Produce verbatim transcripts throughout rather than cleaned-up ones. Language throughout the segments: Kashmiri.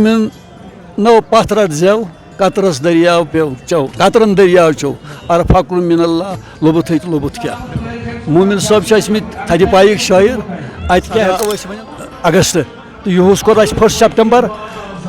من نو پتھ رٹ زیو، قطرس دریاو پیو چو، قطرن دریاو چو، ارفقل من اللہ، لوٚبُتھٕے تہٕ لوٚبُتھ کیٛاہ۔ مومن صٲب چھِ ٲسۍ مٕتۍ تھدِ پایِکۍ شٲعر، اتہِ کیٛاہ ہٮ۪کو أسۍ ؤنِتھ؟ اگست۔ تہٕ یِہُس کوٚر اَسہِ فٔسٹ سٮ۪پٹمبر،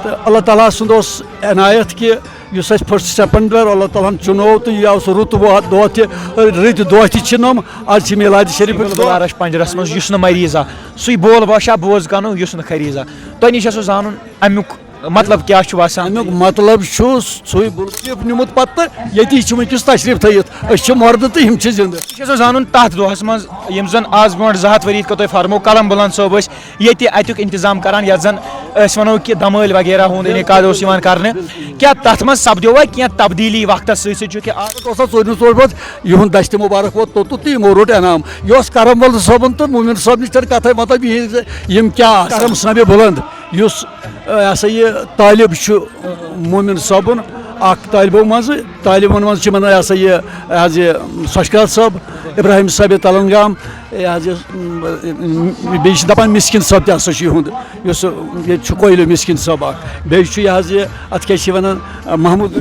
تہٕ اللہ تعالیٰ سُنٛد اوس عنایت کہِ یُس اَسہِ فٔسٹ سٮ۪پٹمبر اللہ تعالیٰ ہن چُنوو، تہٕ یہِ آو سُہ رُت وۄہ-، دۄہ تہِ، رٕتۍ دۄہ تہِ چھِ نۄم۔ از چھِ میلاد شریفٕکۍ دۄہ۔ بلارش پنجرس منٛز یُس نہٕ مریضا، سُے بول باشا بوز کنو یُس نہٕ خریزا۔ تۄہہِ نِش آسو زانُن امیُک مطلب کیٛاہ چھُ باسان؟ امیُک مطلب چھُ سُے بُلکیف نیوٗمُت پتہٕ، تہٕ ییٚتی چھِ وٕنکیٚس تشریٖف تھٲیِتھ۔ أسۍ چھِ مردٕ تہٕ یِم چھِ زِندٕ۔ یہِ چھُ آسان زانُن تتھ دۄہس منٛز یِم زن آز برونٛٹھ زٕ ہتھ ؤری یِتھ کٔنۍ تۄہہِ فرمو، قلم بلند صٲب ٲسۍ ییٚتہِ اَتیُک انتظام کران، یتھ زن أسۍ ونو کہِ دمٲلۍ وغیرہ ہُنٛد انعقاد اوس یِوان کرنہٕ۔ کیٛاہ تتھ منٛز سپدیوا کینٛہہ تبدیٖلی وقتس سۭتۍ سۭتۍ؟ چونکہ آز اوس اتھ ژوٗرمِس پورس منٛز یِہُنٛد دستِ مُبارک ووت توٚتُتھ تہٕ یِمو روٚٹ انعام۔ یہِ اوس کرم ولد صٲبُن تہٕ مومن صٲبنٕچ تٔر کتھے مطلب یِہنٛز یِم کیٛاہ آسان۔ کرم سنبِ بلند یُس، ٲ، یہِ ہسا یہِ طالب چھُ مومن صٲبُن، اکھ طالبو منٛزٕ، طالبن منٛز چھِ یِمن یہِ ہسا یہِ، یہِ حظ یہِ سۄچھ کرٛال صٲب، ابراہیم صٲبِ تلنگام، یہِ حظ یہِ، بیٚیہِ چھِ دپان مسکین صٲب تہِ ہسا چھُ یِہُنٛد، یُس ییٚتہِ چھُ کویلہٕ مسکین صٲب اکھ، بیٚیہِ چھُ یہِ حظ یہِ، اتھ کیٛاہ چھِ وَنان، محمود۔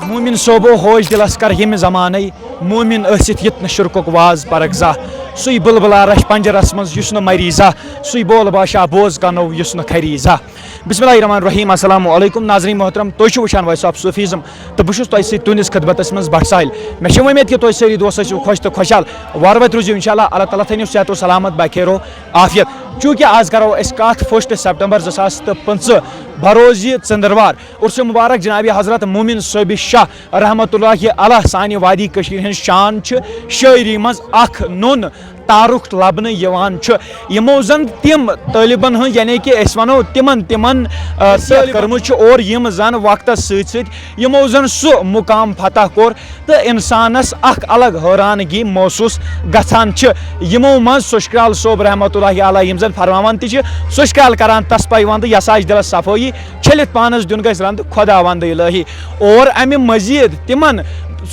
مومن صٲبو ہوج دلس کر ییٚمہِ زمانَے، مومن ٲسِتھ یِتھ نہٕ شرکُک واز پرکھ زانٛہہ۔ سُے بلبلا رچھِ پنجرس منٛز یُس نہٕ مری زانٛہہ، سُے بول باشا بوز کنو یُس نہٕ کھری زانٛہہ۔ بسم اللہ الرحمن الرحیم، السلام علیکم ناظرین محترم، تُہۍ چھِو وٕچھان وائس آف صوفیزم تہٕ بہٕ چھُس تۄہہِ سۭتۍ تُہنٛدِس خدمتس منٛز بٹ ساحل۔ مےٚ چھِ وۄمید کہِ تُہۍ سٲری دوست ٲسِو خۄش تہٕ خۄشحال، وارٕ وٲتۍ روٗزِو انشاءاللہ، اللہ تعالیٰ تھٲینو صحت و سلامت بخیر و عافیت۔ چوٗنٛکہِ آز کرو أسۍ کتھ فٔسٹ سپٹمبر زٕ ساس تہٕ پٕنٛژٕہ، بروز یہِ ژٔنٛدٕروار، عرس مبارک جناب حضرت مومن صٲبِ شاہ رحمتہ اللہ علیہ سانہِ وادی کٔشیٖرِ ہٕنٛز شان چھِ شٲعری منٛز اکھ نوٚن تارُک لبنہٕ یِوان چھُ، یِمو زن تِم طٲلبن ہٕنٛز، یعنی کہِ أسۍ ونو تِمن، تِمن، آ، تربیت کٔرمٕژ چھِ اور یِم زن وقتس سۭتۍ سۭتۍ یِمو زن سُہ مقام فتح کوٚر تہٕ انسانس اکھ الگ حٲرانگی محسوس گژھان چھِ۔ یِمو منٛز سۄچھ کرٛال صٲب رحمتہ اللہ علیہ یِم زن فرماوان تہِ چھِ، سۄچھ کرٛال کران تس پے وندٕ، یس آسہِ دلس صفٲیی، چھٔلِتھ پانس دیُن گژھِ رند خۄداوند الہی۔ اور امہِ مزید تِمن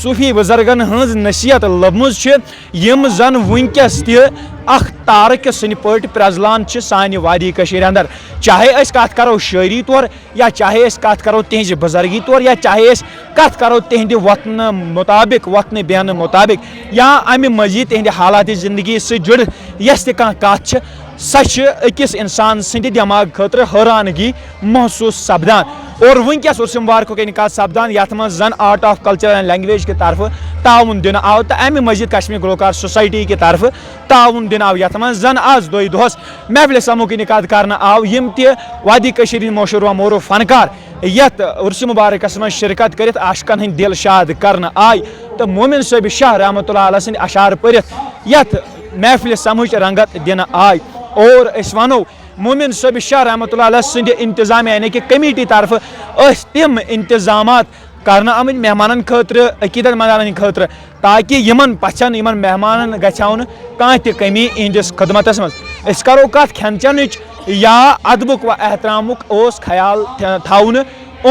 صوفی بزرگن ہٕنٛز نصیحت لٔبمٕژ چھِ، یِم زن وٕنکیٚس تہِ اکھ تارٕ کہِ سٕنٛدِ پٲٹھۍ پرٛزلان چھِ سانہِ وادی کٔشیٖرِ اندر۔ چاہے أسۍ کتھ کرو شٲعری طور یا چاہے أسۍ کتھ کرو تِہنٛزِ بزرگی طور یا چاہے أسۍ کتھ کرو تِہنٛدِ وۄتھنہٕ مطابق، وۄتھنہٕ بیہنہٕ مطابق یا امہِ مزید تِہنٛدِ حالات زندگی سۭتۍ جُڑِتھ یۄس تہِ کانٛہہ کتھ چھِ، سۄ چھِ أکِس انسان سٕنٛدِ دٮ۪ماغ خٲطرٕ حٲرانگی محسوس سپدان۔ اور وٕنکیٚس اوس مبارکُک انعقاد سپدان، یتھ منٛز زن art of culture and language کہِ طرفہٕ تعاون دِنہٕ آو تہٕ امہِ مزید کشمیر گلوکار سوسائٹی کہِ طرفہٕ تعاون دِنہٕ آو، یتھ منٛز زن از دۄیہِ دۄہس محفلِ سماعُک انعقاد کرنہٕ آو۔ یِم تہِ وادی کٔشیٖرِ ہٕنٛدۍ مشہوٗر و معروٗف فنکار یتھ عرس مبارکس منٛز شرکت کٔرِتھ عاشقن ہٕنٛدۍ دل شاد کرنہٕ آے تہٕ مومن صٲبِ شاہ رحمتہ اللہ علیہ سٕنٛدۍ اشعار پٔرِتھ یتھ محفلِ سماعٕچ رنگت دِنہٕ آے۔ اور أسۍ ونو مومن صٲبِ شاہ رحمتہ اللہ علیہ سٕنٛدِ انتظامیہ یعنی کہِ کمیٹی طرفہٕ ٲسۍ تِم انتظامات کرنہٕ آمٕتۍ مہمانن خٲطرٕ، عقیدت مندارن ہٕنٛدِ خٲطرٕ، تاکہِ یِمن پژھن، یِمن مہمانن گژھِ ہاو نہٕ کانٛہہ تہِ کمی اِہنٛدِس خدمتس منٛز۔ أسۍ کرو کتھ کھٮ۪ن چٮ۪نٕچ یا ادبُک و احترامُک اوس خیال تھا-، تھاونہٕ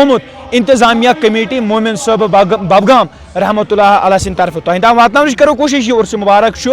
آمُت انتظامیہ کمیٹی مومن صٲب بگ-، ببگام رحمتہ اللہ علیہ سٕنٛدِ طرفہٕ۔ تۄہہِ تام واتناونٕچ کرو کوٗشش، یہِ عرس مبارک چھُ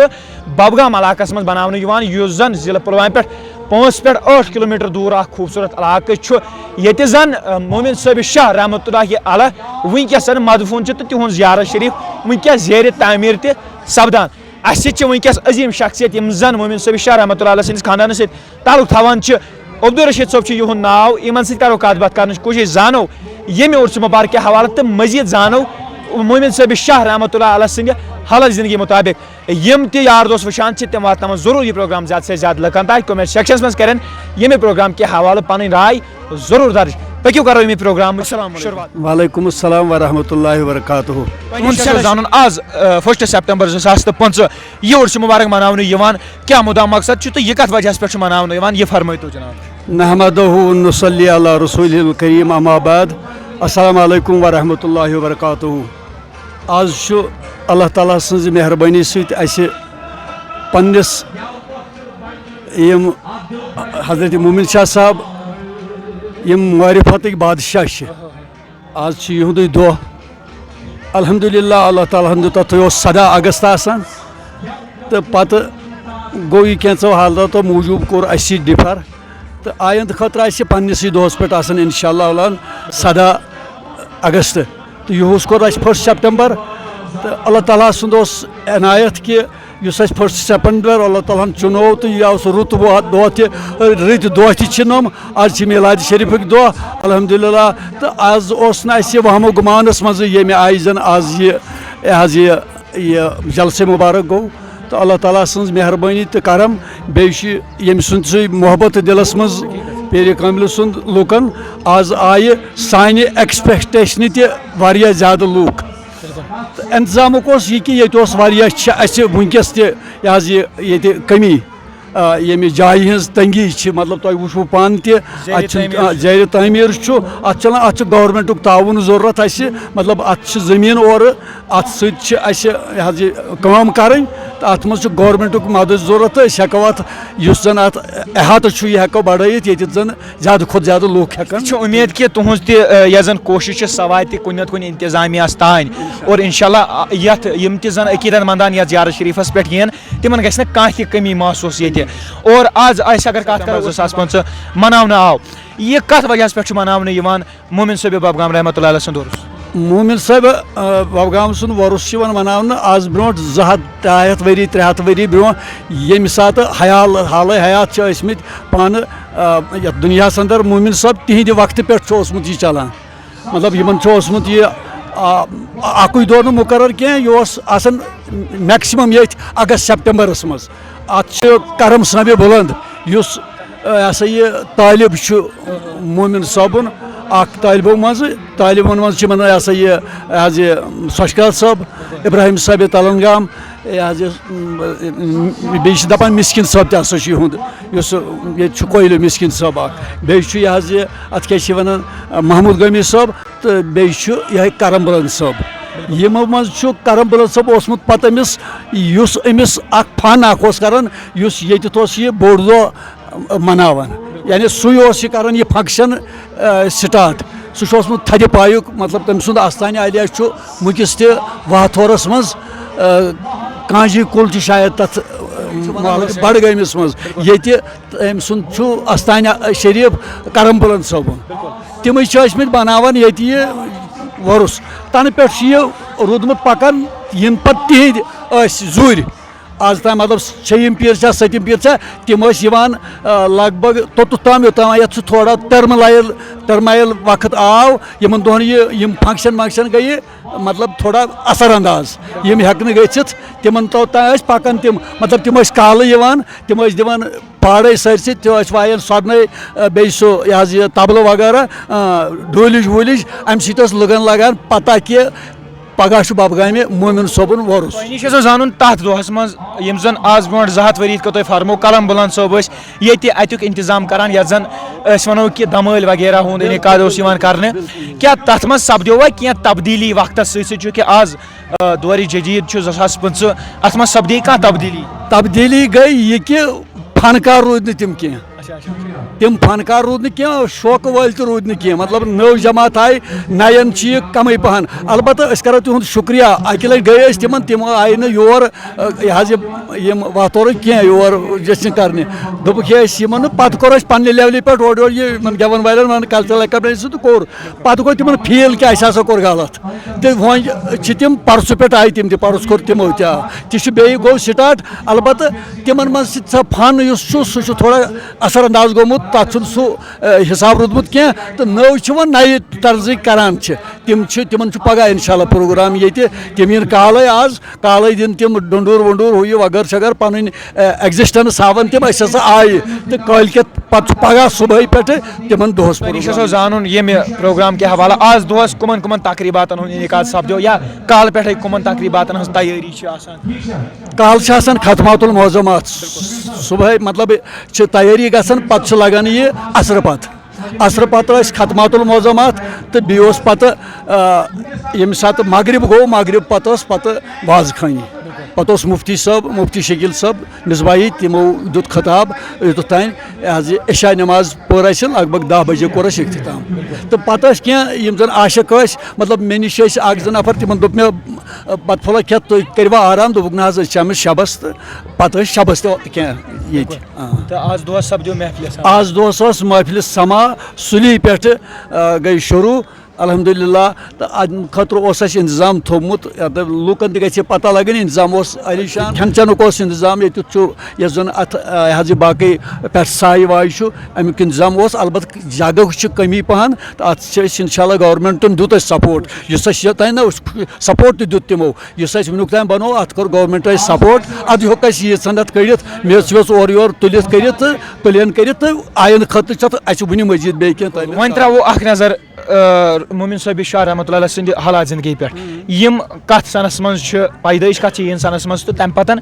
ببگام علاقس منٛز بناونہٕ یِوان، یُس زن ضلع پلوامہِ پٮ۪ٹھ پانٛژھ پٮ۪ٹھ ٲٹھ کلومیٹر دوٗر اکھ خوٗبصوٗرت علاقہٕ چھُ، ییٚتہِ زن، آ، مومن صٲبِ شاہ رحمتہ اللہ علیہ وٕنکیٚس مدفوٗن چھِ تہٕ تِہُنٛد زیارت شریف وٕنکیٚس زیرِ تعمیٖر تہِ سپدان۔ اسہِ سۭتۍ چھِ وٕنکیٚس عظیٖم شخصیت، یِم زن مومن صٲبِ شاہ رحمتہ اللہ علیہ سٕنٛدِس خاندانس سۭتۍ تعلق تھاوان چھِ۔ عبدالرشید صٲب چھُ یِہُنٛد ناو، یِمن سۭتۍ کرو کتھ باتھ کرنٕچ کوٗشش، زانو ییٚمہِ عرس مبارک کہِ حوالہٕ تہٕ مزید زانو مومن صٲبِ شاہ رحمتہ اللہ علیہ سٕنٛدِ حالت زندگی مطابق۔ یِم تہِ یار دوست وٕچھان چھِ، تِم واتناوَن ضروٗر یہِ پروگرام زیادٕ سے زیادٕ لُکن تام۔ کمنٹ سیکشنس منٛز کرن ییٚمہِ پروگرام کہِ حوالہٕ پنٕنۍ راے ضروٗر درج۔ پٔکِو کرو ییٚمہِ پروگرامٕچ السلام علیکم۔ شروٗعات۔ وعلیکم السلام ورحمۃ اللہ وبرکاتہ۔ تُہُنٛد چھُ زانُن آز، آ، فٔسٹ سپٹمبر زٕ ساس تہٕ پٕنٛژٕہ یہِ عرس مبارک مناونہٕ یِوان، کیٛاہ مُدا مقصد چھُ تہٕ یہِ کتھ وجہس پٮ۪ٹھ چھُ مناونہٕ یِوان، یہِ فرمٲیتو جناب۔ نحمدہ و نصلی علی رسولہ الکریم، اما بعد۔ السلام علیکم ورحمۃ اللہ وبرکاتہ۔ آز چھُ اللہ تعالیٰ سٕنٛزِ مہربٲنی سۭتۍ اَسہِ پننِس یِم حضرت مومن شاہ صاحب یِم معرفتٕکۍ بادشاہ چھِ، آز چھُ یِہُنٛدُے دۄہ۔ الحمدللہ، اللہ تعالیٰ ہن دیُت اَتھ، یہِ اوس سداہ اگست آسان، تہٕ پَتہٕ گوٚو یہِ کینٛژھو حالاتو موٗجوٗب کوٚر اَسہِ یہِ ڈِفر۔ تہٕ آیندٕ خٲطرٕ آسہِ یہِ پنٛنِسٕے دۄہَس پٮ۪ٹھ آسان اِنشاء اللہ الان سَداہ اگست۔ تہٕ یِہُس کوٚر اَسہِ فٔسٹ سٮ۪پٹمبر۔ تہٕ اللہ تعالیٰ سُنٛد اوس عنایت کہِ یُس اَسہِ فٔسٹ سٮ۪پٹمبر اللہ تعالیٰ ہَن چُنوو تہٕ یہِ اوس رُت وۄہ-، دۄہ تہِ، رٕتۍ دۄہ تہِ چھِ نۄم۔ آز چھِ میلاد شریٖفٕکۍ دۄہ الحمدللہ۔ تہٕ آز اوس نہٕ اَسہِ یہِ وہمو گُمانَس منٛزٕے ییٚمہِ آیہِ زَن آز یہِ، یہِ حظ یہِ، یہِ جلسے مُبارک گوٚو۔ تہٕ اللہ تعالیٰ سٕنٛز مہربٲنی تہٕ کرم، بیٚیہِ چھُ ییٚمہِ سُنٛد سُے محبت دِلس منٛز پیرِ کاملہِ سُنٛد لُکن آز آیہِ سانہِ ایکسپیکٹیشنہِ تہِ واریاہ زیادٕ لُکھ۔ تہٕ انتظامُک اوس یہِ کہِ ییٚتہِ اوس واریاہ، چھِ اَسہِ وٕنکیٚس تہِ یہِ حظ یہِ ییٚتہِ کٔمی، آ، ییٚمہِ جایہِ ہٕنٛز تنگی چھِ، مطلب، تۄہہِ وٕچھوٕ پانہٕ تہِ، زیرِ اَتہِ چھُنہٕ، تعمیٖر آ، چھُ۔ زیرِ تعمیٖر چھُ، اَتھ چھُ اَتھ چھُ گورمنٹُک تعاوُن ضروٗرت اَسہِ، مطلب، اَتھ چھِ زٔمیٖن اورٕ، اَتھ سۭتۍ چھِ اَسہِ، یہِ حظ یہِ، کٲم کَرٕنۍ، تہٕ اَتھ منٛز چھُ گورمنٹُک مدد ضروٗرت، تہٕ أسۍ ہٮ۪کو اَتھ، یُس زَن اَتھ احاطہٕ چھُ، یہِ ہٮ۪کو بڑٲیِتھ، ییٚتٮ۪تھ زَن زیادٕ کھۄتہٕ زیادٕ لُکھ ہٮ۪کَن۔ چھِ اُمید کہِ تُہٕنٛز تہِ، آ، یۄس زَن کوٗشِش چھِ، سۄ واتہِ کُنہِ نَتہٕ کُنہِ انتظامیہَس تانۍ۔ اور انشاءاللہ، آ، یَتھ یِم تہِ زَن عقیٖدت مندان یَتھ زیارت شریٖفَس پٮ۪ٹھ یِن، تِمَن گژھِ نہٕ کانٛہہ تہِ کٔمی محسوٗس ییٚتہِ۔ اور آز أسۍ اگر کَتھ کَرو زٕ ساس پٕنٛژٕہ مَناونہٕ آو، یہِ کَتھ وجہَس پٮ۪ٹھ چھُ مَناونہٕ یِوان؟ مومن صٲب ببگام رحمتہ اللہ علیہ سُنٛد عرس۔ مومن صٲب، آ، ببگام سُنٛد وۄرُس چھُ یِوان مَناونہٕ آز برونٛٹھ زٕ ہَتھ، ڈاے ہَتھ ؤری، ترٛےٚ ہَتھ ؤری برونٛہہ، ییٚمہِ ساتہٕ حیال، حالٕے حیات چھِ ٲسمٕتۍ پانہٕ، آ، یَتھ دُنیاہَس اَندَر۔ مومن صٲب تِہِنٛدِ وقتہٕ پٮ۪ٹھ چھُ اوسمُت یہِ چَلان۔ مطلب، یِمَن چھُ اوسمُت یہِ، آ، اَکُے دۄہ نہٕ مُقرر کینٛہہ، یہِ اوس آسان میکسِمَم ییٚتھۍ اَگست سٮ۪پٹمبَرَس منٛز۔ اَتھ چھِ کرم صٲبِ بُلند، یُس، آ، یہِ ہسا یہِ طٲلب چھُ مومن صٲبُن، اَکھ طٲلبو منٛزٕ، طٲلبَن منٛز چھِ یِمَن یہِ ہسا یہِ، یہِ حظ یہِ سۄچھکال صٲب، ابراہیم صٲبِ تلنگام، یہِ حظ یہِ، بیٚیہِ چھِ دَپان مِسکیٖن صٲب تہِ ہسا چھُ یِہُنٛد، یُس ییٚتہِ چھُ کویلہٕ مِسکیٖن صٲب اَکھ، بیٚیہِ چھُ یہِ حظ یہِ، اَتھ کیٛاہ چھِ وَنان، محمود غمی صٲب۔ تہٕ بیٚیہِ چھُ یِہوٚے کرم بلند صٲب۔ یِمو منٛز چھُ کرم بلند صٲب اوسمُت پتہٕ أمِس، یُس أمِس اکھ فن اکھ اوس کران، یُس ییٚتٮ۪تھ اوس یہِ بوٚڑ دۄہ، ٲ، مناوان۔ یعنی سُے اوس یہِ کران یہِ function، ٲ، start۔ سُہ چھُ اوسمُت تھدِ پایُک، مطلب، تٔمۍ سُنٛد آستانہِ عالیہ چھُ وٕنکیٚس تہِ واتھورس منٛز، ٲ، کانجی کُل چھُ شاید تتھ، ٲ، محلہٕ بڈگٲمِس منٛز، ییٚتہِ تہٕ أمۍ سُنٛد چھُ استانہِ شریٖف کرم بلند صٲبُن۔ تِمٕے چھِ ٲسمٕتۍ بناوان ییٚتہِ یہِ وۄرُس۔ تَنہٕ پٮ۪ٹھ چھُ یہِ روٗدمُت پکان، یِنہٕ پتہٕ تِہنٛدۍ ٲسۍ زُرۍ۔ آز تام، مطلب، چھیٚیِم پیٖر چھا، سٔتِم پیٖر چھا، تِم ٲسۍ یِوان، آ، لگ بگ توٚتَتھ تام، یوٚتام یَتھ سُہ تھوڑا ٹٔرملایل، ٹٔرمایل وقت آو، یِمن دۄہن یہِ، یِم function ونکشن گٔیہِ، مطلب، تھوڑا اثر انداز، یِم ہٮ۪کہٕ نہٕ گٔژھِتھ، تِمن تو تام ٲسۍ پکان تِم، مطلب، تِم ٲسۍ کالہٕ یِوان، تِم ٲسۍ دِوان پاڑے سٲرسٕے، تِم ٲسۍ وایان سۄدنے، آ، بیٚیہِ سُہ، یہِ حظ یہِ طبلہٕ وغٲرہ، آ، ڈوٗلِج ووٗلِج، امہِ سۭتۍ ٲس لُکن لگان پتہ کہِ پگاہ چھُ ببگامہِ مومن صٲبُن وۄرُس۔ تۄہہِ نِش چھُ آسان زانُن تتھ دۄہس منٛز، یِم زن آز برونٛٹھ زٕ ہتھ ؤری، یِتھ کٔنۍ تۄہہِ فرمو، کرم بلند صٲب ٲسۍ ییٚتہِ اَتیُک انتظام کران، یتھ زن أسۍ ونو کہِ دمٲلۍ وغیرہ ہُنٛد انعقاد اوس یِوان کرنہٕ۔ کیٛاہ تتھ منٛز سپدیو وۄنۍ کینٛہہ تبدیلی وقتس سۭتۍ سۭتۍ؟ چونکہ آز، آ، دورِ جدید چھُ زٕ ساس پٕنٛژٕہ، اتھ منٛز سپدے کانٛہہ تبدیلی؟ تبدیلی گٔے یہِ کہِ فنکار روٗدۍ نہٕ تِم کینٛہہ۔ تِم فنکار روٗدۍ نہٕ کینٛہہ، شوقہٕ وٲلۍ تہِ روٗدۍ نہٕ کینٛہہ۔ مطلب، نٔو جماعت آیہِ، نَیَن چھِ یہِ کمٕے پہن۔ البتہ أسۍ کرو تِہُنٛد شُکریہ۔ اکہِ لٹہِ گٔے أسۍ تِمن، تِم آیہِ نہٕ یور، یہِ حظ یہِ، یِم واتورٕکۍ کینٛہہ یور جشن کرنہِ۔ دوٚپُکھ، یہِ أسۍ یِمن نہٕ، پتہٕ کوٚر اَسہِ پننہِ لیولہِ پٮ۪ٹھ اورٕ یورٕ یہِ یِمن گٮ۪ون والٮ۪ن ونان، کلچرل اکیڈمی سۭتۍ تہٕ کوٚر۔ پتہٕ گوٚو تِمن فیٖل کہِ اَسہِ ہسا کوٚر غلط۔ تہٕ وۄنۍ چھِ تِم پرسہٕ پٮ۪ٹھ آیہِ تِم تہِ، پرُس کوٚر تِمو تہِ، آ۔ تہِ چھُ بیٚیہِ گوٚو start۔ البتہ تِمن منٛز چھِ سۄ فن یُس چھُ، سُہ چھُ تھوڑا اثر انداز گوٚمُت، تتھ چھُنہٕ سُہ، آ، حساب روٗدمُت کینٛہہ۔ تہٕ نٔو چھِ وۄنۍ نَیہِ طرزٕکۍ کران چھِ۔ تِم چھِ، تِمن چھُ پگاہ انشاءاللہ پروگرام ییٚتہِ، تِم یِن کالے آز۔ کالے دِن تِم ڈونڈور وونڈور، ہُہ یہِ وغٲر شغٲر، پنٕنۍ، آ، existence ہاوَن تِم، أسۍ ہسا آیہِ۔ تہٕ کٲلکٮ۪تھ پتہٕ چھُ پگاہ صبحٲے پٮ۪ٹھٕ تِمن دۄہس تۄہہِ نِش پروگرام۔ آسو زانُن ییٚمہِ پروگرام کہِ حوالہٕ آز دۄہس کٕمن کٕمن تقریٖباتن ہُنٛد انعقاد سپدیو یا کالہٕ پٮ۪ٹھے کٕمن تقریٖباتن ہٕنٛز تیٲری چھِ آسان؟ کالہٕ چھِ آسان ختمات المعظمات۔ صبحٲے، مطلب، چھِ تیٲری گژھان، پتہٕ چھِ لگان یہِ عصرٕ پتہٕ۔ عصرٕ پتہٕ ٲسۍ ختمات المعظمات تہٕ بیٚیہِ اوس پتہٕ، آ، ییٚمہِ ساتہٕ مغرب گوٚو، مغرب پتہٕ ٲس پتہٕ وازٕ خٲنی۔ پتہٕ اوس مفتی صٲب، مفتی شکیل صٲب مصباحی، تِمو دیُت خطاب یوٚتَتھ تام، یہِ حظ یہِ عشاء نماز پٔر اَسہِ، لگ بگ دَہ بجے کوٚر اَسہِ اختتام۔ تہٕ پتہٕ ٲسۍ کینٛہہ یِم زن عاشق ٲسۍ، مطلب، مےٚ نِش ٲسۍ اکھ زٕ نفر، تِمن دوٚپ مےٚ، بَتہٕ پھوٚلہ کھٮ۪تھ تُہۍ کٔرِوا آرام؟ دوٚپُکھ، نہ حظ، أسۍ چھِ آمٕتۍ شَبَس تہٕ پَتہٕ ٲسۍ شَبَس تہِ کینٛہہ ییٚتہِ۔ آ۔ تہٕ آز دۄہَس سَپدیو محفِلہِ سَما۔ آز دۄہَس ٲس محفِلہِ سَما سُلی پٮ۪ٹھٕ، آ، گٔے شروٗع۔ الحمدللہ۔ تہٕ اَمہِ خٲطرٕ اوس اَسہِ اِنتظام تھوٚومُت، یَتھ لوٗکَن تہِ گژھِ پَتہ لَگٕنۍ، اِنتظام اوس عالی شان۔ کھٮ۪ن چٮ۪نُک اوس اِنتظام، ییٚتیُتھ چھُ، یَتھ زَن اَتھ، آ، یہِ حظ یہِ باقٕے پٮ۪ٹھ سایہِ وایہِ چھُ، اَمیُک اِنتظام اوس۔ البتہٕ جگہٕچ چھِ کٔمی پَہَن، تہٕ اَتھ چھِ أسۍ اِنشاء اللہ گورمٮ۪نٛٹَن دیُت اَسہِ سپوٹ، یُس اَسہِ یہِ تۄہہِ نہ سپوٹ تہِ دیُت تِمو، یُس اَسہِ وٕنیُک تام بَنوو، اَتھ کوٚر گورمٮ۪نٛٹَن اَسہِ سپوٹ۔ اَدٕ ہیوٚک اَسہِ ییٖژ ہَن اَتھ کٔڑِتھ، میٚژ ویٚژ اورٕ یورٕ تُلِتھ کٔرِتھ تہٕ پٕلین کٔرِتھ، تہٕ آیِندٕ خٲطرٕ چھِ اَتھ اَسہِ وٕنہِ مٔزیٖد بیٚیہِ کینٛہہ تامَتھ وۄنۍ کرُن۔ ترٛاوو اکھ نظر، آ، مومن صٲبِ شاہ رحمتہ اللہ علیہ سٕنٛدِ حالات زندگی پٮ۪ٹھ۔ یِم کتھ سنس منٛز چھِ، پیدٲیش کتھ چھِ یِہنٛدِ سنس منٛز، تہٕ تمہِ پتن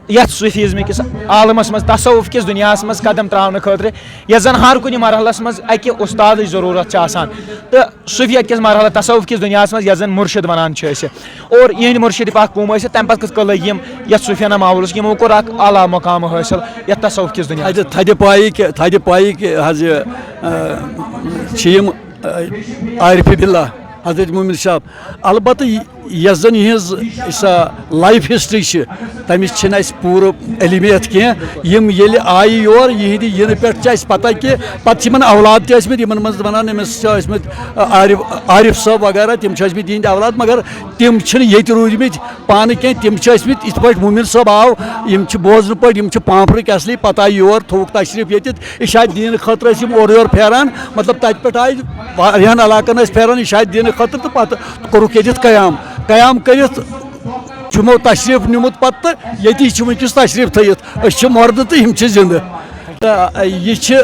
یتھ صوفیزمہٕ کِس عالمس منٛز، تصوف کِس دُنیاہس منٛز قدم تراونہٕ خٲطرٕ، یتھ زن ہر کُنہِ مرحلس منٛز اکہِ استادٕچ ضروٗرت چھِ آسان، تہٕ صوفیت کِس مرحلس، تصوف کِس دُنیاہس منٛز یتھ زن مرشد ونان چھِ أسۍ، اور یِہنٛدۍ مرشد پاک کٕم ٲسۍ، تمہِ پتہٕ کِتھ کٔنۍ لٔگۍ یِم یتھ صوفیانہ ماحولس، یِمو کوٚر اکھ اعلیٰ مقام حٲصِل یتھ تصوف کِس دُنیاہس تھدِ، منٛز۔ تھدِ پایہِ کہِ، تھدِ پایہِ کہِ حظ یہِ، آ، چھِ یِم، آ، عارف باللہ، حضرت مومن صٲب۔ البتہ یہِ، یۄس زن یِہنٛز سۄ life history چھِ، تمِچ چھِنہٕ اَسہِ پوٗرٕ علمیت کینٛہہ۔ یِم ییٚلہِ آیہِ یور، یِہنٛدِ یِنہٕ پٮ۪ٹھ چھِ اَسہِ پتہ کہِ پتہٕ چھِ یِمن اولاد تہِ ٲسمٕتۍ، یِمن منٛز ونان أمِس چھِ ٲسمٕتۍ عارف، عارف صٲب وغیرہ، تِم چھِ ٲسمٕتۍ یِہنٛدۍ اولاد، مگر تِم چھِنہٕ ییٚتہِ روٗدمٕتۍ پانہٕ کینٛہہ، تِم چھِ ٲسمٕتۍ یِتھ پٲٹھۍ مومن صٲب آو، یِم چھِ بوزنہٕ پٲٹھۍ، یِم چھِ پانپرٕکۍ اصلی، پتہٕ آیہِ یور، تھوٚوُکھ تشریٖف ییٚتہِ، اشاعت دِنہٕ خٲطرٕ ٲسۍ یِم اورٕ یورٕ پھیران، مطلب، تَتہِ پٮ۪ٹھ آیہِ واریاہَن علاقَن ٲسۍ پھیران اشاعت دِنہٕ خٲطرٕ، تہٕ پَتہٕ کوٚرُکھ ییٚتٮ۪تھ قیام۔ قیام کٔرِتھ چھُمو تشریٖف نیوٗمُت پَتہٕ، تہٕ ییٚتی چھِ وٕنکیٚس تشریٖف تھٲیِتھ۔ أسۍ چھِ مردٕ تہٕ یِم چھِ زِندٕ۔ تہٕ یہِ چھِ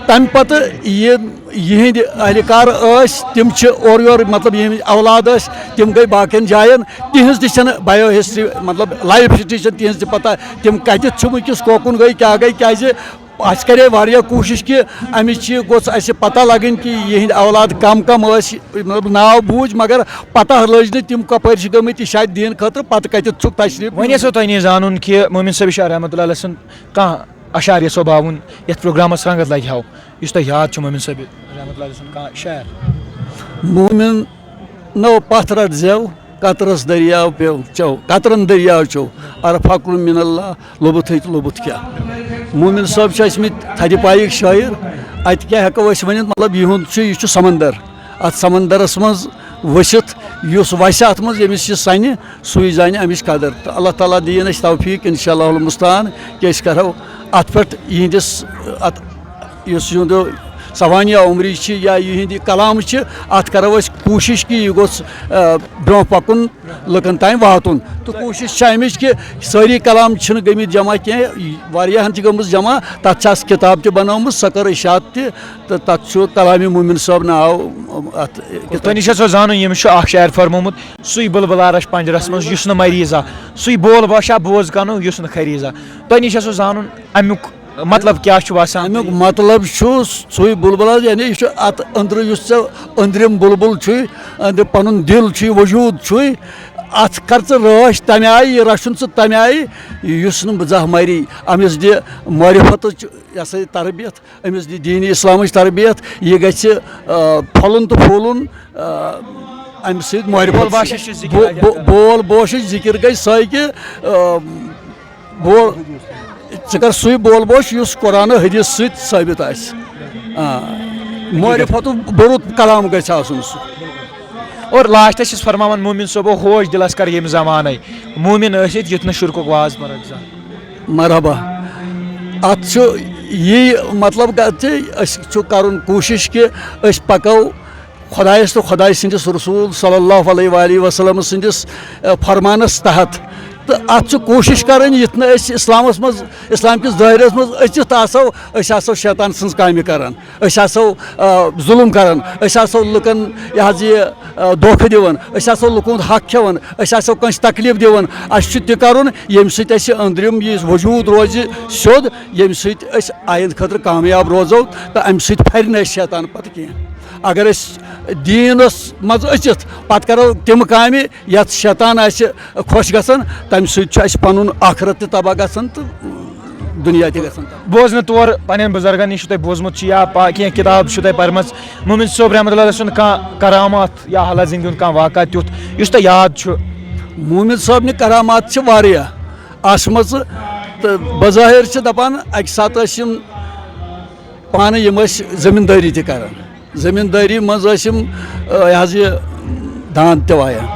تَمہِ پَتہٕ یہِ، یِہِنٛدۍ اہلکار ٲسۍ، تِم چھِ اورٕ یورٕ، مطلب، یِہِنٛدۍ اولاد ٲسۍ، تِم گٔے باقیَن جایَن۔ تِہِنٛز تہِ چھَنہٕ bio history، مطلب، life history چھَنہٕ تِہِنٛز تہِ پَتہ، تِم کَتٮ۪تھ چھِ وٕنکیٚس، کوکُن گٔے، کیٛاہ گٔے، کیٛازِ اَسہِ کَرے واریاہ کوٗشِش کہِ اَمِچ یہِ گوٚژھ اَسہِ پَتہ لَگٕنۍ کہِ یِہِنٛدۍ اولاد کَم کَم ٲسۍ، مطلب، ناو بوٗز، مگر پَتہ لٔج نہٕ تِم کَپٲرۍ چھِ گٔمٕتۍ اشاعت دِنہٕ خٲطرٕ، پَتہٕ کَتٮ۪تھ چھُکھ تشریٖف۔ وۄنۍ یَژھو تۄہہِ نِش زانُن کہِ مومن صٲبِ شاہ رحمتہ اللہ علیہ سُنٛد کانٛہہ اشعار یَژھو بہٕ ہاوُن، یَتھ پروگرامَس رنٛگت لَگہِ ہاو، یُس تۄہہِ یاد چھُ مومن صٲبِ رحمتہ اللہ علیہ سُنٛد کانٛہہ شعر۔ مومن نو پتھ رٹ زیو، قطرس دٔریاو پیو چو، قطرن دٔریاو چو، ار فقر من اللہ، لوٚبُتھٕے تہٕ لوٚبُتھ کیٛاہ۔ مومن صٲب چھِ ٲسمٕتۍ تھدِ پایِکۍ شٲعر۔ اتہِ کیٛاہ ہٮ۪کو أسۍ ؤنِتھ، مطلب، یِہُنٛد چھُ، یہِ چھُ سمندر۔ اتھ سمندرس منٛز ؤسِتھ یُس وسہِ اتھ منٛز، ییٚمِس یہِ سنہِ، سُے زانہِ امِچ قدر۔ تہٕ اللہ تعالیٰ دِیِن اسہِ توفیق، انشاء اللہ المستعان، کہِ أسۍ کرو اتھ پٮ۪ٹھ یِہنٛدِس، اتھ یُس یِہُنٛد سوانح عمری چھِ یا یِہنٛدۍ کلام چھِ، اتھ کرو أسۍ کوٗشش کہِ یہِ گوٚژھ، آ، برونٛہہ پکُن، لُکن تام واتُن۔ تہٕ کوٗشش چھِ امِچ کہِ سٲری کلام چھِنہٕ گٔمٕتۍ جمع کینٛہہ، واریاہن چھِ گٔمٕژ جمع، تتھ چھِ اسہِ کتاب تہِ بنٲومٕژ، سۄ کٔر اشاعت تہِ، تہٕ تتھ چھُ کلامِ مومن صٲب ناو اتھ کتابہِ۔ تۄہہِ نِش چھُ سُہ زانُن، ییٚمِس چھُ اکھ شعر فرمومُت، سُے بُلبُل عرش پنجرس منٛز یُس نہٕ مریضا، سُے بول باشا بوز کنو یُس نہٕ خریزا۔ تۄہہِ نِش چھُ سُہ زانُن، امیُک مطلب کیٛاہ چھُ باسان؟ امیُک مطلب چھُ سُے بُلبُل حظ، یعنی یہِ چھُ اتھ أنٛدرٕ، یُس ژےٚ أنٛدرِم بُلبُل چھُے، أنٛدرِ پنُن دِل چھُے، وجوٗد چھُے، اتھ کر ژٕ رٲچھ تمہِ آیہِ، یہِ رچھُن ژٕ تمہِ آیہِ، یُس نہٕ زانٛہہ مری۔ أمِس دِ معرفتٕچ، یہِ ہسا یہِ تربیت، أمِس دِ دین اسلامٕچ تربیت، یہِ گژھِ، آ، پھۄلُن تہٕ پھوٗلُن، آ، امہِ سۭتۍ معرفت بول باشا سۭتۍ۔ چھِ ذِکِر بو-، اجر بو-، کران۔ بول بوشٕچ ذِکِر گژھِ سۄے کہِ، آ، بول، ژٕ کر سُے بول بوش یُس قرآن حدیث سۭتۍ ثٲبت آسہِ۔ آ، معرفتُک بوٚرُت کلام گژھِ آسُن سُہ۔ اور لاسٹس چھِس فرماوان، مومن صٲبو ہوش دِلس کر ییٚمہِ زمانَے، مومن ٲسِتھ یُتھ نہٕ شرکُک واز پرکھ زانٛہہ۔ مرحبا۔ اتھ چھُ یی مطلب کتھ زِ أسۍ چھُ کرُن کوٗشش کہِ أسۍ پکو خۄدایس تہٕ خۄداے سٕنٛدِس رسول صلی اللہ علیہ وآلہ وسلم سٕنٛدِس، ا، فرمانس تحت۔ تہٕ اتھ چھُ کوٗشش کرٕنۍ، یِتھ نہٕ أسۍ اسلامس منٛز، اسلام کِس دٲیرس منٛز أژِتھ آسو، أسۍ آسو شیطان سٕنٛز کامہِ کران، أسۍ آسو، آ، ظُلُم کران، أسۍ آسو لُکن، یہِ حظ یہِ، آ، دھوکہٕ دِوان، أسۍ آسو لُکن ہُنٛد حق کھٮ۪وان، أسۍ آسو کٲنٛسہِ تکلیف دِوان۔ اسہِ چھُ تہِ کرُن، ییٚمہِ سۭتۍ اسہِ أنٛدرِم یہِ وجوٗد روزِ سیوٚد، ییٚمہِ سۭتۍ أسۍ آیندٕ خٲطرٕ کامیاب روزو تہٕ امہِ سۭتۍ پھرِ نہٕ اسہِ شیطان پتہٕ کینٛہہ۔ اگر أسۍ دیٖنس منٛز أژِتھ پتہٕ کرو تِم کامہِ یتھ شیطان آسہِ خۄش گژھان، تمہِ سۭتۍ چھُ اسہِ پنُن ٲخرت تہِ تباہ گژھان تہٕ دُنیا تہِ گژھان تباہ۔ بوزنہٕ طور پننٮ۪ن بُزرگن نِش چھُ تۄہہِ بوٗزمُت چھُ یا پا-، کینٛہہ کِتاب چھُ تۄہہِ پرمژ، مومن صٲب رحمتہ اللہ علیہ سُنٛد کانٛہہ کرامات یا حالات زندگی ہُنٛد کانٛہہ واقعہ تیُتھ یُس تۄہہِ یاد چھُ؟ مومن صٲبنہِ کرامات چھِ واریاہ آسمژٕ، تہٕ بظٲہِر چھِ دَپان اَکہِ ساتہٕ ٲسۍ یِم پانہٕ، یِم ٲسۍ زٔمیٖندٲری تہِ کران۔ زٔمیٖندٲری منٛز ٲسۍ یِم، آ، یہِ حظ یہِ داند تہِ وایان۔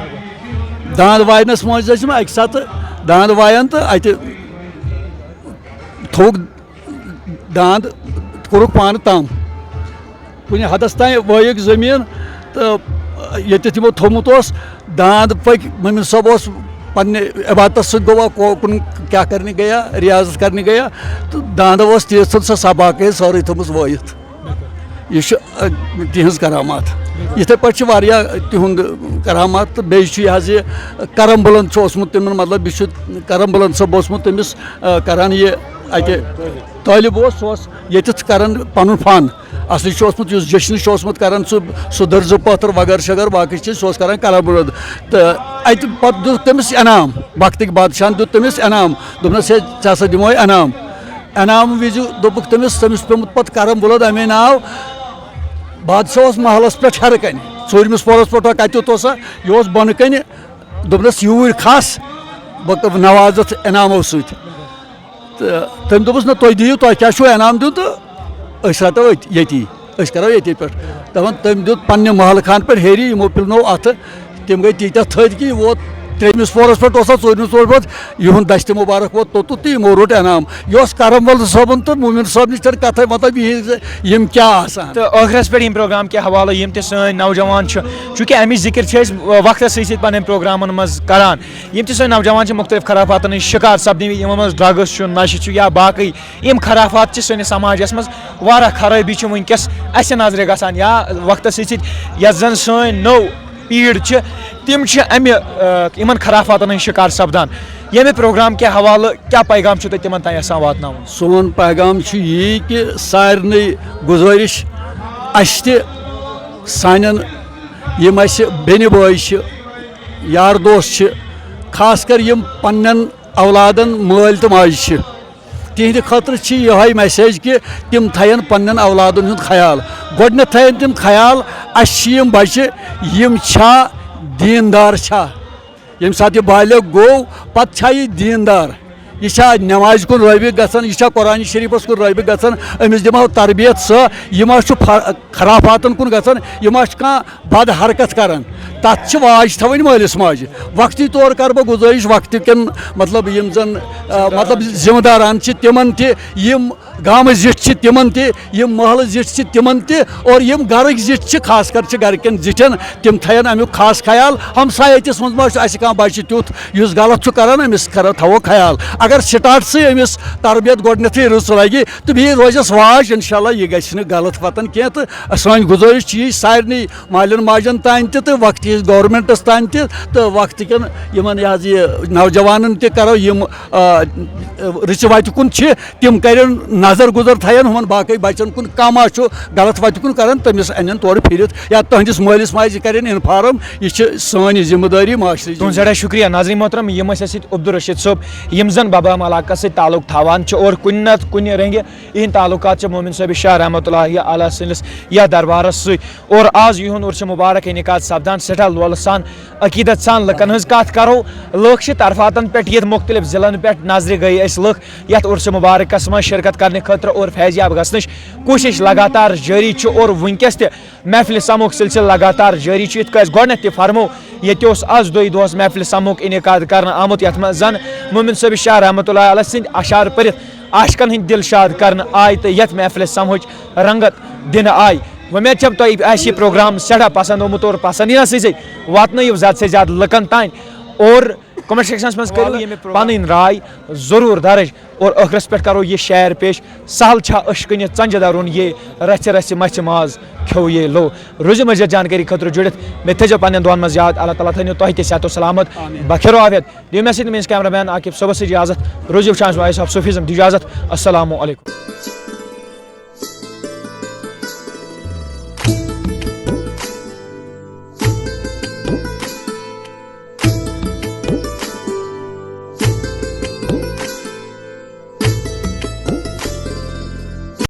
داند واینَس منٛز ٲسۍ یِم اَکہِ ساتہٕ داند وایان تہٕ اَتہِ تھوٚوُکھ داند، کوٚرُکھ پانہٕ تام۔ کُنہِ حدس تام وٲیِکھ زٔمیٖن، تہٕ ییٚتٮ۪تھ یِمو تھوٚومُت اوس داند، پٔکۍ، مومن صٲب اوس پننہِ عبادتس سۭتۍ گوٚوا کو-، کُن کیٛاہ کرنہِ گٔیا، ریاضت کرنہِ گٔیا، تہٕ داندو ٲس تیٖژ ژھٕن سۄ سباقٕے سٲرٕے تھٲومٕژ وٲیِتھ۔ یہِ چھُ، ا، تِہنٛز کرامات۔ یِتھے پٲٹھۍ چھِ واریاہ تِہُنٛد کرامات، تہٕ بیٚیہِ چھُ یہِ حظ یہِ کرم بلند چھُ اوسمُت تِمن، مطلب، یہِ چھُ کرم بلند صٲب اوسمُت تٔمِس، ا، کران یہِ اَتہِ طٲلب اوس، سُہ اوس ییٚتٮ۪تھ کران پنُن فن۔ اصلی چھُ اوسمُت، یُس جشنہٕ چھُ اوسمُت کران، سُہ، سُہ دٔرزٕ پتھر وغٲرٕ شغٲرٕ، باقٕے چیٖز، سُہ اوس کران کرم بلند۔ تہٕ اَتہِ پتہٕ دیُت تٔمِس انعام، وقتٕکۍ بادشاہن دیُت تٔمِس انعام، دوٚپنس، "ہے، ژےٚ ہسا دِمہوے انعام۔" انعام وِزِ دوٚپُکھ تٔمِس، تٔمِس چھُ پیوٚمُت پتہٕ کرم بلند اَمے ناو۔ بادشاہ اوس محلس پٮ۪ٹھ ہیرٕ کنہِ، ژوٗرمِس پوہرس پٮ۪ٹھ، کتہِ اوس سا، یہِ اوس بۄنہٕ کنہِ۔ دوٚپنس، "یوٗرۍ کھس، بہٕ نوازتھ انعامو سۭتۍ۔" تہٕ تٔمۍ دوٚپُس، "نہ، تُہۍ دِیِو، تۄہہِ کیٛاہ چھُو انعام دیُن تہٕ أسۍ رٹو أتۍ، ییٚتی، أسۍ کرو ییٚتی پٮ۪ٹھ۔" دپان، تٔمۍ دیُت پننہِ محلہٕ خان پٮ۪ٹھ ہیٚرِ، یِمو پِلنوو اتھٕ، تِم گٔے تیٖتیٛاہ تھٔدۍ کہِ یہِ ووت ترٛیٚیمِس پوہرس پٮ۪ٹھ اوس، ژوٗرمِس پوہرس پٮ۪ٹھ یِہُنٛد دستِ مبارک ووت توٚتُتھ تہٕ یِمو روٚٹ انعام۔ یہِ اوس کرم ولد صٲبُن تہٕ مومن صٲب نِش تہِ کتھے، مطلب، یِہنٛز یِم کیٛاہ آسان۔ تہٕ ٲخرس پٮ۪ٹھ ییٚمہِ پروگرام کہِ حوالہٕ یِم تہِ سٲنۍ نوجوان چھِ، چوٗنٛکہِ امِچ ذِکِر چھِ أسۍ وقتس سۭتۍ سۭتۍ پنٕنۍ پروگرامن منٛز کران، یِم تہِ سٲنۍ نوجوان چھِ مُختٔلِف خرافاتن ہٕنٛدۍ شِکار سپدمٕتۍ، یِمن منٛز ڈرگس چھُ، نشہٕ چھُ یا باقٕے یِم خرافات چھِ سٲنِس سماجس منٛز واریاہ خرٲبی چھِ وٕنکیٚس اسہِ نظرِ گژھان، یا وقتس سۭتۍ سۭتۍ یۄس زن سٲنۍ نٔو پیٖڑ چھِ، تِم چھِ امہِ، آ، یِمن خرافاتن ہٕنٛدۍ شِکار سپدان۔ ییٚمہِ پروگرام کہِ حوالہٕ کیٛاہ پیغام چھُو تُہۍ تِمن تام یژھان واتناوُن؟ سون پیغام چھُ یی کہِ سارنٕے گُزٲرِش، اسہِ تہِ، سانٮ۪ن یِم اسہِ بیٚنہِ بٲے چھِ، یار دوس چھِ، خاص کر یِم پننٮ۪ن اولادن مٲلۍ تہٕ ماجہِ چھِ، تِہنٛدِ خٲطرٕ چھِ یِہوٚے message کہِ تِم تھاون پننٮ۪ن اولادن ہُنٛد خیال۔ گۄڈٕنٮ۪تھ تھاون تِم خیال، اسہِ چھِ یِم بچہِ، یِم چھا دیٖندار چھا؟ ییٚمہِ ساتہٕ یہِ بالغ گوٚو، پتہٕ چھا یہِ دیٖندار؟ یہِ چھا نمازِ کُن رٲغب گژھان؟ یہِ چھا قرآن شریٖفس کُن رٲغب گژھان؟ أمِس دِمو تربیت سۄ، یہِ ما چھُ فر-، خرافاتن کُن گژھان؟ یہِ ما چھُ کانٛہہ بد حرکت کران؟ تتھ چھِ واج تھاوٕنۍ مٲلِس ماجہِ۔ وقتی طور کرٕ بہٕ گُزٲرِش وقتہٕ کٮ۪ن، مطلب، یِم زن، آ، مطلب، ذمہٕ داران چھِ، تِمن تہِ، یِم گامہٕ زِٹھۍ چھِ تِمن تہِ، یِم محلہٕ زِٹھۍ چھِ تِمن تہِ، اور یِم گرٕکۍ زِٹھۍ چھِ، خاص کر چھِ گرٕکٮ۪ن زِٹھٮ۪ن، تِم تھاون امیُک خاص خیال۔ ہمسایتس منٛز ما چھُ اسہِ کانٛہہ بچہِ تیُتھ یُس غلط چھُ کران، أمِس کرو، تھاوو خیال۔ اگر سٹارٹسٕے أمِس تربیت گۄڈٕنیتھٕے رٕژ لگہِ تہٕ بیٚیہِ روزٮ۪س واج، انشاءاللہ یہِ گژھِ نہٕ غلط وتن کینٛہہ۔ تہٕ سٲنۍ گُزٲرِش چھِ یی سارنٕے مالٮ۪ن ماجن تام تہِ تہٕ وقتہٕ کِس گورنمنٹس تام تہِ تہٕ وقتہٕ کٮ۪ن یِمن، یہِ حظ یہِ نوجوانن تہِ کرو یِم، آ، رٕژِ وتہِ کُن چھِ، تِم کرن نظر گُزر تھاین ہُمن باقٕے بچن کُن، کانٛہہ ما چھُ غلط وتہِ کُن کران، تٔمِس انن تورٕ پھِرِتھ یا تُہنٛدِس مٲلِس ماجہِ کرن inform۔ یہِ چھِ سٲنۍ ذمہٕ دٲری معاشرٕچ۔ تُہُنٛد سٮ۪ٹھاہ شُکریہ۔ ناظرین محترم، یِم ٲسۍ اَسہِ سۭتۍ عبدالرشید صٲب، یِم زن ببام علاقس سۭتۍ تعلق تھاوان چھِ اور کُنہِ نتہٕ کُنہِ رنگہِ یِہِنٛدۍ تعلقات چھِ مومن صٲبِ شاہ رحمتہ اللہ علیہ سٕنٛدِس یتھ دربارس سۭتۍ۔ اور آز یِہُنٛد عرس مبارک انعقاد سپدان سٮ۪ٹھاہ لولہٕ سان، عقیدت سان لُکن ہٕنٛز کتھ کرو، لُکھ چھِ طرفاتن پٮ۪ٹھ یِتھ، مُختٔلِف ضلعن پٮ۪ٹھ نظرِ گٔیہِ أسۍ لُکھ یتھ عرس مبارکس منٛز شرکت کرنہٕ خٲطرٕ اور فیض یاب گژھنٕچ کوٗشش لگاتار جٲری چھِ اور وُنکیٚس تہِ محفلِ سماہُک سلسلہٕ لگاتار جٲری چھُ۔ یِتھ کٔنۍ اَسہِ گۄڈٕنیتھ تہِ فرموو، ییٚتہِ اوس آز دۄیہِ دۄہس محفلِ سماہُک انعقاد کرنہٕ آمُت، یتھ منٛز زن مومن صٲبِ شاہ رحمتہ اللہ علیہ سٕنٛدۍ اشعار پٔرِتھ عاشقن ہٕنٛدۍ دل شاد کرنہٕ آے تہٕ یتھ محفلِ سماہٕچ رنگت دِنہٕ آے۔ وۄمید چھم تۄہہِ آسہِ یہِ پروگرام سٮ۪ٹھاہ پسند آمُت اور پسند یِنس سۭتۍ سۭتۍ واتنٲیِو زیادٕ سے زیادٕ لُکن تام اور comment sectionس منٛز کٔرِو ییٚمہِ پروگرام پنٕنۍ راے ضروٗر درج اور ٲخرس پٮ۪ٹھ کرو یہِ شعر پیش، سہل چھا اشکنہِ ژنجہِ درُن یہ، رژھِ رژھِ مژھِ ماز کھیو یہ لو۔ روزِ مزید جانکاری خٲطرٕ جُڑِتھ مےٚ تھٲیزیو پننٮ۪ن دعن منٛز یاد۔ اللہ تعالیٰ تھٲینو تۄہہِ تہِ صحت و سلامت۔ آمین۔ بخیر و عافیت۔ دِیِو مےٚ سۭتۍ میٲنِس cameraman عاقب صٲبس سۭتۍ اجازت۔ روٗزِو وٕچھان وائس آف صوفیزم۔ دِیِو اجازت۔ السلام علیکم۔